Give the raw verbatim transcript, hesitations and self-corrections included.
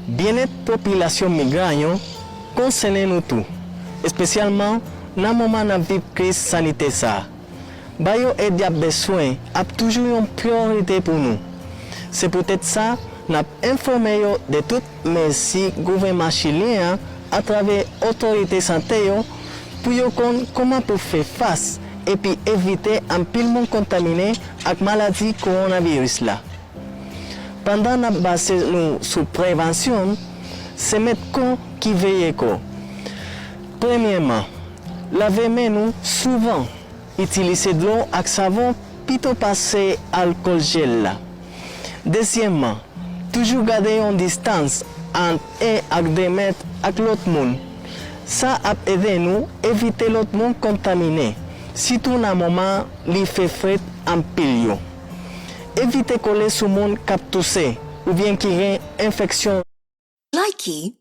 Byennèt popilasyon migran yo konsène nou tou, espesyalman nan moman n ap viv kriz sanitè sa a. Ba yo èd y ap bezwen ap toujou yon priyorite pou nou. Se poutèt sa, n ap enfòme yo de tout mezi gouvènman chilyen an, atravè otorite sante yo, pou yo konn kòman pou fè fas epi evite anpil moun kontamine ak maladi kowonaviris la. Pandan n ap baze nou sou prevansyon, se mèt kò ki veye kò. Premyèman, lave men nou souvan. Itilize dlo ak savon pito pase alkòl jèl la. Dezyèmman, toujou gade yon distans ant en ak de mèt ak lòt moun. Sa ap ede nou evite lòt moun kontamine, sitou nan moman li fè frèt anpil yo. Evite kole sou moun k ap touse oubyen ki gen enfeksyon. Likee